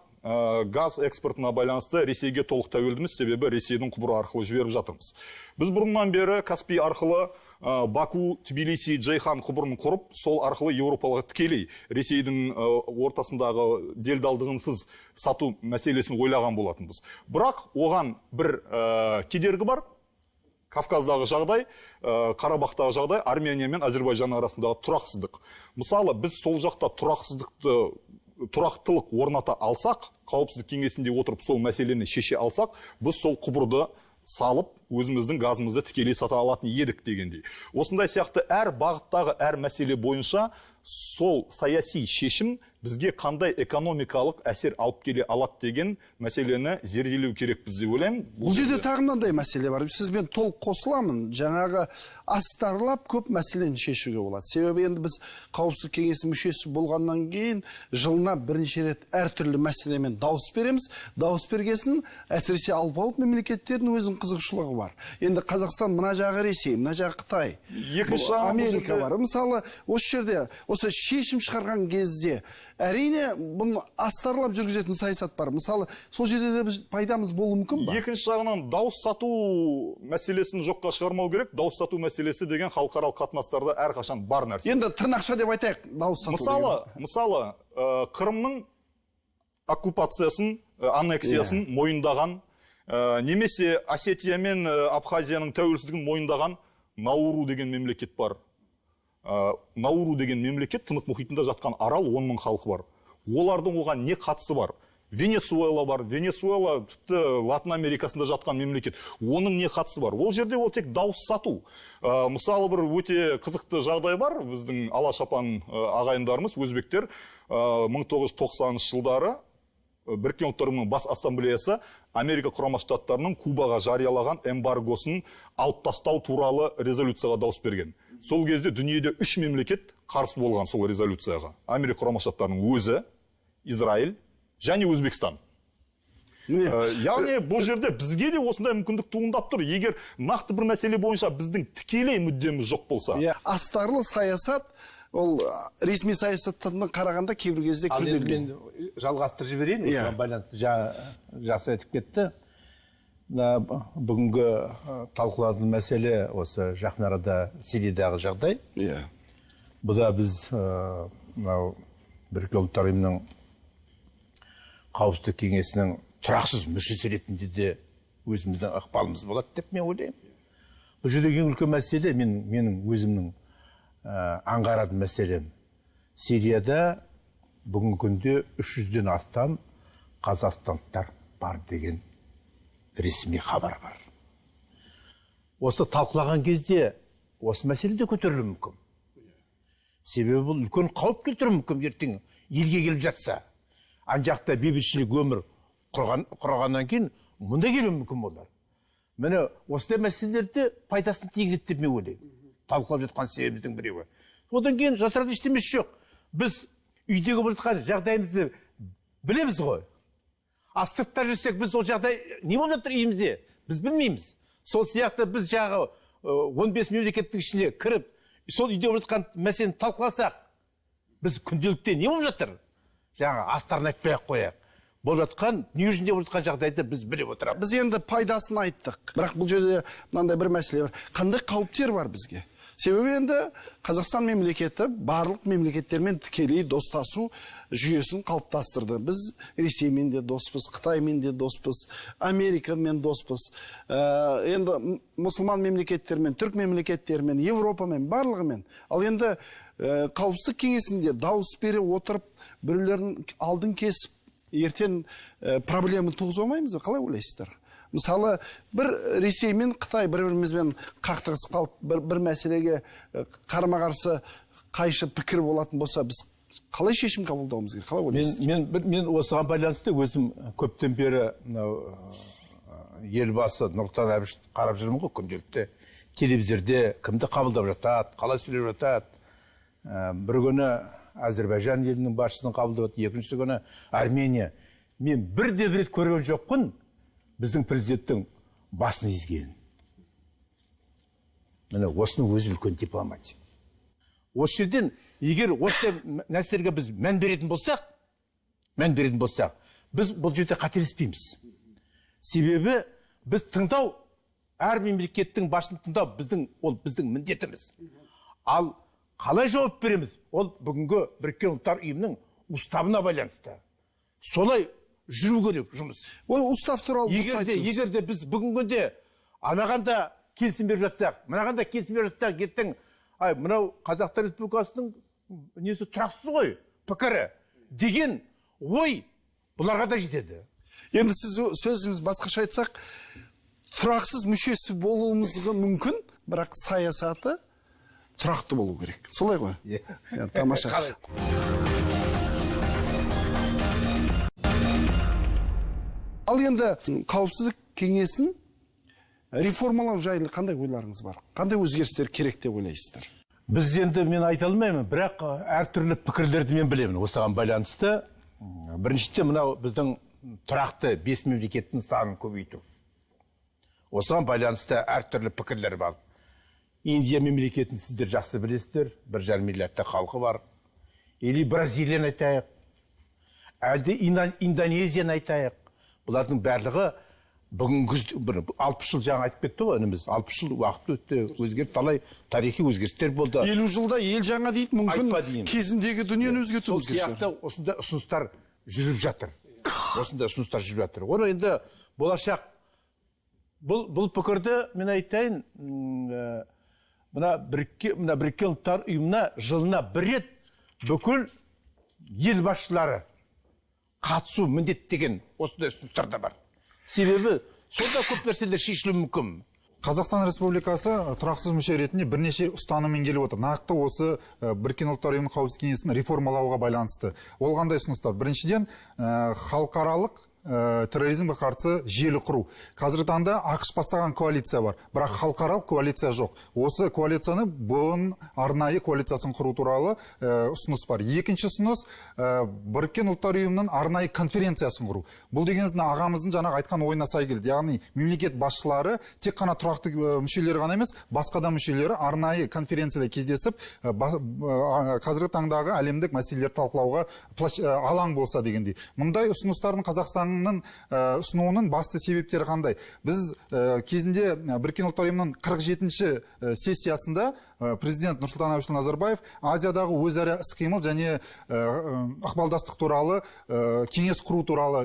газ экспортына байланысты Ресейге толық тәуелдіміз, себебі Ресейдің құбыры арқылы жіберіп жатырмыз. Біз бұрыннан бері Каспий арқылы Баку, Тбилиси, Джейхан құбырын құрып, сол арқылы Еуропаға тікелей Ресейдің ортасындағы делдалдығынсыз сату мәселесін ойлаған болатынбыз. Бірақ оған бір кедергі бар. Кавказдағы жағдай, Қарабақтағы жағдай, Армения мен Әзербайжан арасындағы тұрақсыздық. Мысалы, біз сол жақта тұрақтылық орната алсақ, Қауіпсіздік кеңесінде отырып сол мәселені шеше алсақ, біз сол құбырды салып, өзіміздің газымызды тікелей сата алатын едік дегендей. Осындай сияқты әр бағыттағы әр мәселе бойынша сол саяси шешім бізге қандай экономикалық әсер алып келе алады деген мәселені зерделеу керекпіз деп ойлаймын. Бұл жерде тағы мынандай мәселе бар. Сізбен толық қосыламын. Жаңағы астарлап көп мәселені шешуге болады. Себебі енді біз Қауіпсіздік кеңесінің мүшесі болғаннан кейін жылына бірнеше рет әртүрлі мәселемен дауыс береміз. Дауыс бергесін әсіресе алпауыт мемлекеттердің өзінің қызығушылығы бар. Енді Қазақстан мына жағы Ресей, мына жағы Қытай, Америка бар. Мысалы, осы жерде осы шешім шығарған кезде әрине бұны астарлап жүргізетін саясат бар. Мысалы, сол жерде де біз пайдамыз болуы мүмкін ба? Екінші жағынан дауыс сату мәселесін жоққа шығармау керек. Дауыс сату мәселесі деген халықаралық қатынастарда әрқашан бар нәрсе. Енді тырнақша деп айтайық, дауыс сату. Мысалы, Қырымның оккупациясын, аннексиясын мойындаған, немесе Осетия мен Абхазияның тәуелсіздігін мойындаған Науру деген мемлекет бар. Науру деген мемлекет Тынық мұхитында жатқан арал, 10 мың халқы бар. Олардың оған не қатысы бар? Венесуэла бар. Венесуэла тіпті Латын Америкасында жатқан мемлекет. Оның не қатысы бар? Ол жерде ол тек дауыс сату. Мысалы, бір өте қызықты жағдай бар. Біздің ала-шапан ағайындарымыз, өзбектер, 1990 жылдары Біріккен Ұлттар Ұйымының бас ассамблеясы Америка Құрама Штаттарының Кубаға жариялаған эмбаргосын алып тастау туралы резолюцияға дауыс берген. Сол кезде дүниеде 3 мемлекет қарсы болған сол резолюцияға. Америка Құрама Штаттарының өзі, Израиль және Өзбекстан. Яғни бұл жерде бізге де осындай мүмкіндік туындап тұр. Егер нақты бір мәселе бойынша біздің тікелей мүддеміз жоқ болса. Астарлы саясат, ол ресми саясаттан қарағанда кейбір кезде күрделі. Мен жалғастырып жіберейін, осыған байланысты жақсы айтып кетті. Бүгінгі талқыланатын мәселе осы жақын арада Сириядағы жағдай. Бұда біз Біріккен Ұлттар Ұйымының Қауіпсіздік кеңесінің тұрақсыз мүшесі ретінде де өзіміздің ықпалымыз болады деп мен ойлаймын. Бұл жердегі ең үлкен мәселе, менің өзімнің аңғаратын мәселем, Сирияда бүгінгі күнде 300-ден астам қазақстандықтар бар деген ресми хабар бар. Осы талқылаған кезде осы мәселе де көтерілуі мүмкін. Себебі бұл үлкен қауіп келтіруі мүмкін ертең елге келіп жатса. Ан жақта бейбітшілік өмір құрғаннан кейін мұнда келуі мүмкін олар. Міне осындай мәселелерді пайдасын тигізеді деп мен ойлаймын. Талқылап жатқан себебіміздің біреуі. Одан кейін жасыратын ештемесі жоқ. Біз үйдегі болып жатқан жағдайымызды білеміз ғой. А сыртта жүрсек, біз ол жағдай не болып жатыр үйімізде, біз білмейміз. Сол сияқты біз жағы 15 мемлекеттің ішіне кіріп, сол үйде болып жатқан мәселені талқыласақ, біз күнделікте не болып жатыр? Жаңа астарын айтпай-ақ қояйық. Болып жатқан, дүниежүзінде болып жатқан жағдайды біз біліп отырамыз. Біз енді пайдасын айттық. Бірақ бұл жерде мынандай бір мәселе бар. Қандай қауіптер бар бізге? Себебі енді Қазақстан мемлекеті барлық мемлекеттермен тікелей достасу жүйесін қалыптастырды. Біз Ресеймен де доспыз, Қытаймен де доспыз, Америкамен доспыз. Енді мұсылман мемлекеттермен, түрк мемлекеттермен, Европамен, барлығымен. Ал енді Қауіпсіздік кеңесінде дауыс бере отырып, біреулердің алдын кесіп, ертең проблема туғыза алмаймыз ба? Қалай ойлайсыздар? Мысалы, бір Ресей мен Қытай бір-бірімізбен қақтығысып қалып, бір мәселеге қарама-қарсы қайшы пікір болатын болса, біз қалай шешім қабылдауымыз керек? Қалай ойлайсыздар? Мен осыған байланысты өзім көптен бері мынау Елбасы Нұрсұлтан Әбішевич қарап жүрмін ғой күнделікті. Телевизорде кімді қабылдап жатады, қалай сөйлеп жатады. Бір күні Әзербайжан елінің басшысын қабылдап жатады, екінші күні Армения. Мен бірде бір рет көрген жоқпын біздің президенттің басын изгенін. Міне, осының өзі үлкен дипломатия. Осы жерден егер осы нәрселерге біз мән беретін болсақ, біз бұл жерде қателеспейміз. Себебі біз тыңдау, әр мемлекеттің басын тыңдау біздің, ол біздің міндетіміз. Ал қалай жауап береміз? Ол бүгінгі Біріккен Ұлттар Ұйымының уставына байланысты. Солай жүру керек жұмыс. Ол устав туралы дұрыс айттыңыз. Егер де біз бүгінгі күнде анаған да келісім беріп жатсақ, мынаған да келісім беріп жатсақ, ертең ай мынау Қазақстан Республикасының несі тұрақсыз ғой, пікірі деген ой бұларға да жетеді. Енді сіз сөзіңіз басқаша айтсақ, тұрақсыз мүшесі болуымызға мүмкін, бірақ саясаты тұрақты болу керек. Солай ғой? Иә. Тамаша. Ал енді қауіпсіздік кеңесін реформалау жайлы қандай ойларыңыз бар? Қандай өзгерістер керек деп ойлайсыздар? Біз енді мен айта алмаймын, бірақ әртүрлі пікірлерді мен білемін. Осыған байланысты біріншіден мынау біздің тұрақты 5 мемлекеттің санын көбейту. Осыған байланысты әртүрлі пікірлер бар. Индия мемлекетін сіздер жақсы білесіздер, 1,5 миллиардта халқы бар. Или Бразилияны айтайық, әлде Индонезияны айтайық. Бұлардың барлығы бүгінгі бір 60 жыл жаңа айтып кетті ғой ініміз. 60 жыл уақыт өтті, өзгеріп талай тарихи өзгерістер болды. 50 жылда ел жаңа дейді, мүмкін кезіндегі дүниені өзгерту керек. Сол сияқты осындай ұсыныстар жүріп жатыр. Осындай ұсыныстар жүріп жатыр. Оны енді болашақ бұл пікірді мен айтайын, мына Біріккен Ұлттар Ұйымына жылына бір рет бүкіл ел басшылары қатысу міндеттеген осындай ұсыныстар да бар. Себебі сонда көп нәрселер шешілуі мүмкін. Қазақстан Республикасы тұрақсыз мүше ретінде бірнеше ұстаныммен келіп отыр. Нақты осы Біріккен Ұлттар Ұйымының Қауіпсіздік кеңесін реформалауға байланысты. Ол қандай ұсыныстар? Біріншіден, халықаралық терроризмге қарсы желі құру. Қазіргі таңда АҚШ бастаған коалиция бар, бірақ халықаралық коалиция жоқ. Осы коалицияны БҰҰ арнайы коалициясын құру туралы ұсыныс бар. Екінші ұсыныс, Біріккен Ұлттар Ұйымының арнайы конференциясын құру. Бұл дегеніміз ағамыздың жаңағы айтқан ойына сай келді. Яғни мемлекет басшылары тек қана тұрақты мүшелері ғана емес, басқа да мүшелері арнайы конференцияда кездесіп, қазіргі таңдағы әлемдік мәселелерді талқылауға алаң болса дегендей. Мұндай ұсыныстардың Қазақстан ұсынуының басты себептері қандай? Біз кезінде Біріккен Ұлттар Ұйымының 47-ші сессиясында президент Нұрсұлтан Әбішұлы Назарбаев Азиядағы өзара іс-қимыл және ықпалдастық туралы кеңес құру туралы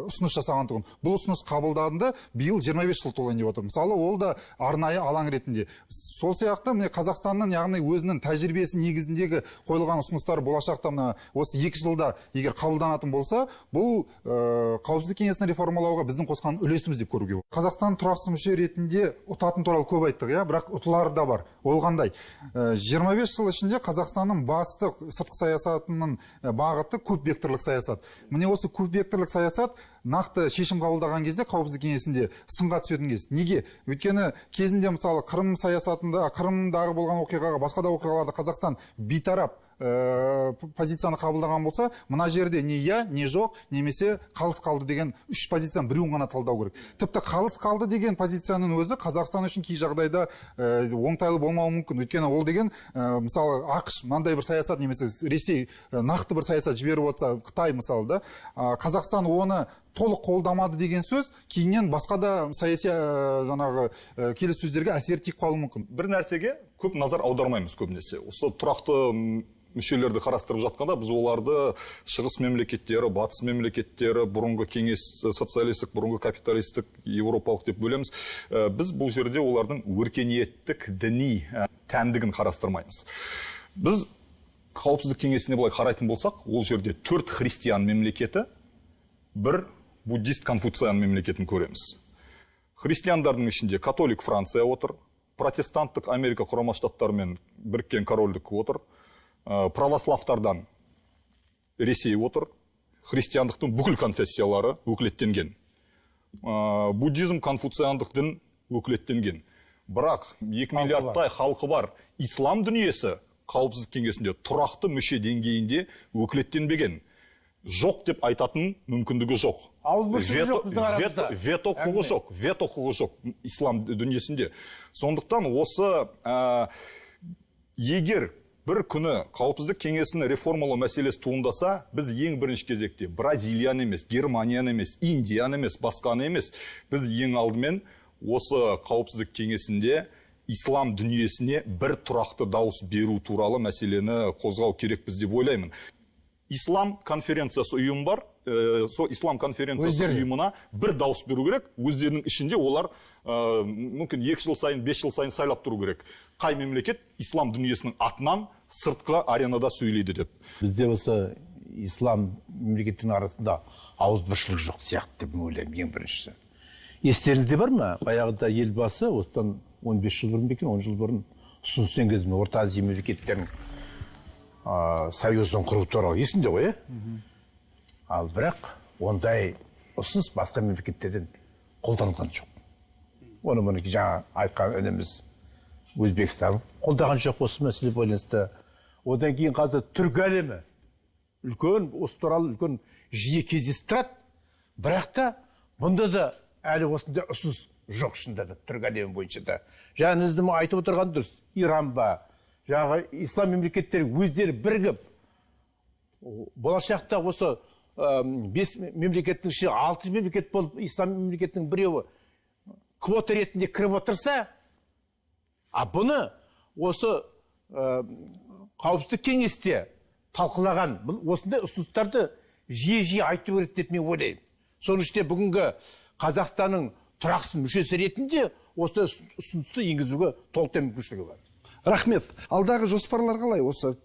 ұсыныс жасаған тұғын. Бұл ұсыныс қабылданды, биыл 25 жыл толайын деп отыр. Мысалы, ол да арнайы алаң ретінде. Сол сияқты міне Қазақстанның, яғни өзінің тәжірибесі негізіндегі қойылған ұсыныстар болашақта мына осы 2 жылда егер қабылданатын болса, бұл Қауіпсіздік кеңесін реформалауға біздің қосқан үлесіміз деп көруге болады. Қазақстан тұрақсыз мүше ретінде ұтатын туралы көп айттық, иә, бірақ ұтылары да бар. Ол қандай? 25 жыл ішінде Қазақстанның басты сыртқы саясатының бағыты көпвекторлық саясат. Міне осы көпвекторлық саясат нақты шешім қабылдаған кезде Қауіпсіздік кеңесінде сынға түсетін кез. Неге? Өйткені кезінде мысалы Қырым саясатында, Қырымдағы болған оқиғаға, басқа да оқиғаларда Қазақстан бейтарап позицияны қабылдаған болса, мына жерде не я, не жоқ, немесе қалыс қалды деген үш позицияның біреуін ғана талдау керек. Тіпті қалыс қалды деген позицияның өзі Қазақстан үшін кей жағдайда оңтайлы болмауы мүмкін. Өйткені ол деген, мысалы, АҚШ мынандай бір саясат немесе Ресей нақты бір саясат жіберіп отырса, Қытай мысалы да, Қазақстан оны толық қолдамады деген сөз кейіннен басқа да саяси жаңағы келіссөздерге әсер тиіп қалуы мүмкін. Бір нәрсеге көп назар аудармаймыз көбінесе. Осы тұрақты мүшелерді қарастырып жатқанда біз оларды шығыс мемлекеттері, батыс мемлекеттері, бұрынғы кеңес социалистік, бұрынғы капиталистік, еуропалық деп бөлеміз. Біз бұл жерде олардың өркениеттік, діни тәндігін қарастырмаймыз. Біз Қауіпсіздік кеңесіне былай қарайтын болсақ, ол жерде 4 христиан мемлекеті, бір буддист конфуциан мемлекетін көреміз. Христиандардың ішінде католик Франция отыр, протестанттық Америка Құрама Штаттары мен Біріккен Корольдік отыр, православтардан Ресей отыр, христиандықтың бүкіл конфессиялары өкілеттенген. Буддизм, конфуциандық дін өкілеттенген. Бірақ 2 миллиардтай халқы бар ислам дүниесі қауіпсіздік кеңесінде тұрақты мүше деңгейінде өкілеттенбеген. Жоқ деп айтатын мүмкіндігі жоқ. Вето құқығы жоқ, вето құқығы жоқ ислам дүниесінде. Сондықтан осы егер бір күні қауіпсіздік кеңесін реформалау мәселесі туындаса, біз ең бірінші кезекте Бразилияны емес, Германияны емес, Индияны емес, басқаны емес, біз ең алдымен осы қауіпсіздік кеңесінде ислам дүниесіне бір тұрақты дауыс беру туралы мәселені қозғау керекпіз деп ойлаймын. Ислам конференциясы ұйымы бар, сол ислам конференциясы ұйымына бір дауыс беру керек. Өздерінің ішінде олар мүмкін 2 жыл сайын, 5 жыл сайын сайлап тұру керек. Қай мемлекет ислам дүниесінің атынан сыртқы аренада сөйлейді деп. Бізде осы ислам мемлекеттерінің арасында ауызбіршілік жоқ сияқты деп ойлаймын, ең біріншісі. Естеріңізде бар ма? Баяғыда елбасы осыдан 15 жыл бұрын бекен, 10 жыл бұрын ұсыныс енгізді Орта Азия мемлекеттерінің союзын құру туралы, есіңде ғой, Ал бірақ ондай ұсыныс басқа мемлекеттерден қолданылған жоқ. Оны мұны жаңа айтқан ініміз Өзбекстан қолдаған жоқ осы мәселе байланысты. Одан кейін қазір түркі әлемі үлкен, осы туралы үлкен жиі кездесіп тұрады. Бірақ та бұнда да әлі осындай ұсыныс жоқ шынында да түркі әлемі бойынша да. Жаңа ініміздің айтып отырған дұрыс. Иран ба, жаңағы ислам мемлекеттері өздері бірігіп, болашақта осы 5 мемлекеттің ішінде 6 мемлекет болып, ислам мемлекетінің біреуі квота ретінде кіріп отырса, а бұны осы қауіпсіздік кеңесте талқылаған осындай ұсыныстарды жиі-жиі айту керек деп мен ойлаймын. Соның ішінде бүгінгі Қазақстанның тұрақсыз мүшесі ретінде осы ұсынысты енгізуге толықтай мүмкіншілігі бар. Рахмет. Алдағы жоспарлар қалай осы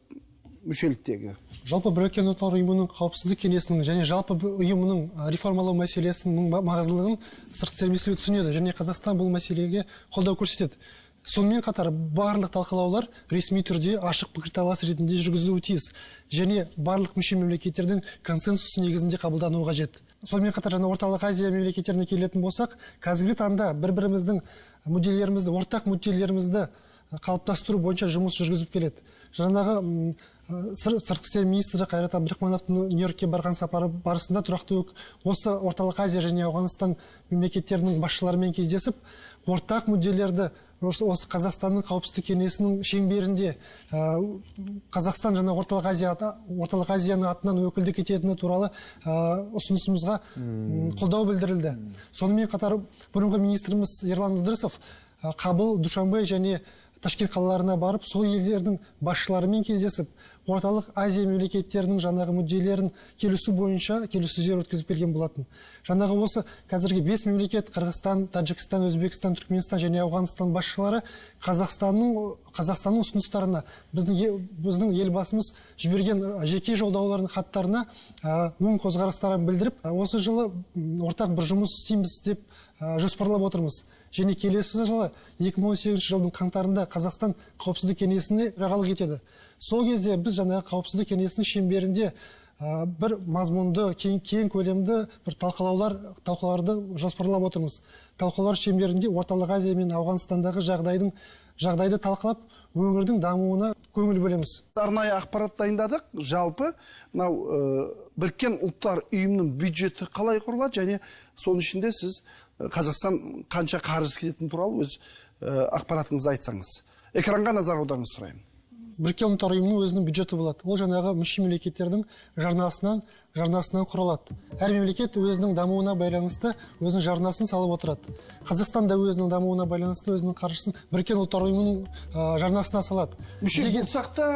мүшеліктегі? Жалпы Біріккен Ұлттар Ұйымының қауіпсіздік кеңесінің және жалпы ұйымының реформалау мәселесінің маңыздылығын сыртқы істер министрлігі түсінеді және Қазақстан бұл мәселеге қолдау көрсетеді. Сонымен қатар барлық талқылаулар ресми түрде ашық пікірталас ретінде жүргізілуі тиіс және барлық мүше мемлекеттердің консенсусы негізінде қабылдануы қажет. Сонымен қатар жаңа Орталық Азия мемлекеттеріне келетін болсақ, қазіргі таңда бір-біріміздің мүдделерімізді, ортақ мүдделерімізді қалыптастыру бойынша жұмыс жүргізіп келеді. Жаңағы сыртқы істер министрі Қайрат Әбдірахмановтың Нью-Йоркке барған сапары барысында тұрақты осы Орталық Азия және Ауғанстан мемлекеттерінің басшыларымен кездесіп, ортақ мүдделерді осы Қазақстанның қауіпсіздік кеңесінің шеңберінде Қазақстан және Орталық Азияның атынан өкілдік ететіні туралы ұсынысымызға қолдау білдірілді. Сонымен қатар бұрынғы министріміз Ерлан Ыдырысов Қабыл, Душанбе және Ташкент қалаларына барып, сол елдердің басшыларымен кездесіп, Орталық Азия мемлекеттерінің жаңағы мүдделерін келісу бойынша келіссөздер өткізіп келген болатын. Жаңағы осы қазіргі 5 мемлекет Қырғызстан, Тәжікстан, Өзбекстан, Түркменстан және Ауғанстан басшылары Қазақстанның ұсыныстарына, біздің елбасымыз жіберген жеке жолдаулардың хаттарына оң көзқарастарын білдіріп, осы жылы ортақ бір жұмыс істейміз деп жоспарлап отырмыз. Және келесі жылы 2018 жылдың қаңтарында Қазақстан қауіпсіздік кеңесіне төрағалық етеді. Сол кезде біз жаңағы қауіпсіздік кеңесінің шеңберінде бір мазмұнды, кең көлемді бір талқылауларды жоспарлап отырмыз. Талқылаулар шеңберінде Орталық Азия мен Ауғанстандағы жағдайды талқылап, өңірдің дамуына көңіл бөлеміз. Арнайы ақпарат дайындадық. Жалпы мынау Біріккен Ұлттар Ұйымының бюджеті қалай құрылады және соның ішінде сіз Қазақстан қанша қарыз келетіні туралы өз ақпаратыңызды айтсаңыз. Экранға назар аударыңызды сұраймын. Біріккен Ұлттар Ұйымының өзінің бюджеті болады. Ол жаңағы мүше мемлекеттердің жарнасынан құралады. Әр мемлекет өзінің дамуына байланысты өзінің жарнасын салып отырады. Қазақстан да өзінің дамуына байланысты өзінің қаржысын Біріккен Ұлттар Ұйымының жарнасына салады. Мүше болсақ та,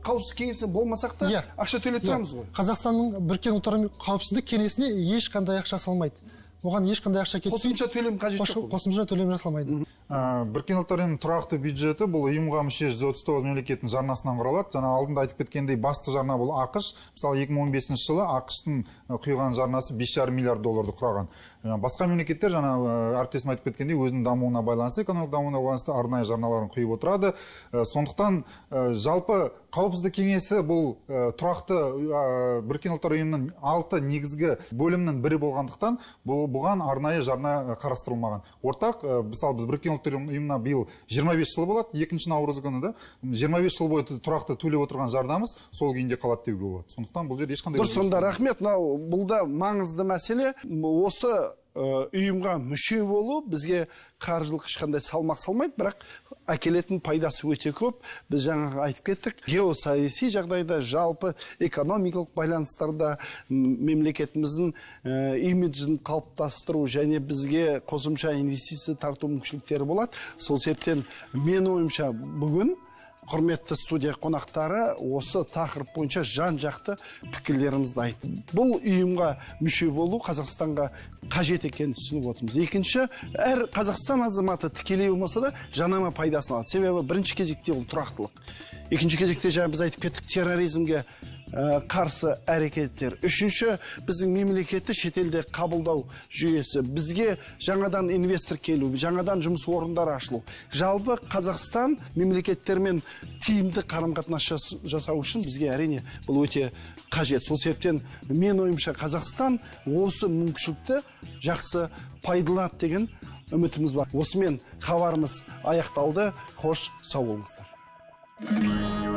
қауіпсіздік кеңесі болмасақ та ақша төлеп тұрамыз ғой. Қазақстанның Біріккен Ұлттар Ұйымының қауіпсіздік кеңесіне ешқандай ақша салмайды. Оған ешқандай ақша кетпейді. Қосымша төлем қажет жоқ. Қосымша төлем жасалмайды. Біріккен Ұлттар Ұйымының тұрақты бюджеті бұл ұйымға мүше 139 мемлекеттің жарнасынан құралады. Жаңа алдында айтып кеткендей, басты жарна бұл АҚШ. Мысалы, 2015 жылы АҚШ-тың құйған жарнасы 5,5 миллиард долларды құраған. Басқа мемлекеттер, жаңа әріптесім айтып кеткендей, өзінің дамуына байланысты, экономикалық дамуына байланысты арнайы жарналарын құйып отырады. Сондықтан жалпы Қауіпсіздік кеңесі бұл тұрақты Біріккен Ұлттар Ұйымының 6 негізгі бөлімінің бірі болғандықтан, бұған арнайы жарна қарастырылмаған. Ортақ, мысалы, біз Біріккен Ұлттар Ұйымына биыл 25 жыл болады, 2 наурыз күні да, 25 жыл бойы тұрақты төлеп отырған жарнамыз сол күйінде қалады деуге болады. Сондықтан бұл жерде ешқандай... Дұрыс, сонда рахмет. Мынау бұл да маңызды мәселе. Осы ұйымға мүше болу бізге қаржылық ешқандай салмақ салмайды, бірақ әкелетін пайдасы өте көп. Біз жаңағы айтып кеттік, геосаяси жағдайда, жалпы экономикалық байланыстарда мемлекетіміздің имиджін қалыптастыру және бізге қосымша инвестиция тарту мүмкіншіліктері болады. Сол себептен мен ойымша бүгін құрметті студия қонақтары осы тақырып бойынша жан-жақты пікірлерімізді айтты. Бұл ұйымға мүше болу Қазақстанға қажет екенін түсініп отырмыз. Екінші, әр Қазақстан азаматы тікелей болмаса да жанама пайдасын алады. Себебі бірінші кезекте ол тұрақтылық. Екінші кезекте жаңа біз айтып кеттік, терроризмге қарсы әрекеттер. Үшінші, біздің мемлекетті шетелде қабылдау жүйесі, бізге жаңадан инвестор келу, жаңадан жұмыс орындары ашылу. Жалпы Қазақстан мемлекеттермен тиімді қарым-қатынас жасау үшін бізге әрине бұл өте қажет. Сол себептен мен ойымша Қазақстан осы мүмкіншілікті жақсы пайдаланады деген үмітіміз бар. Осымен хабарымыз аяқталды. Қош, сау болыңыздар.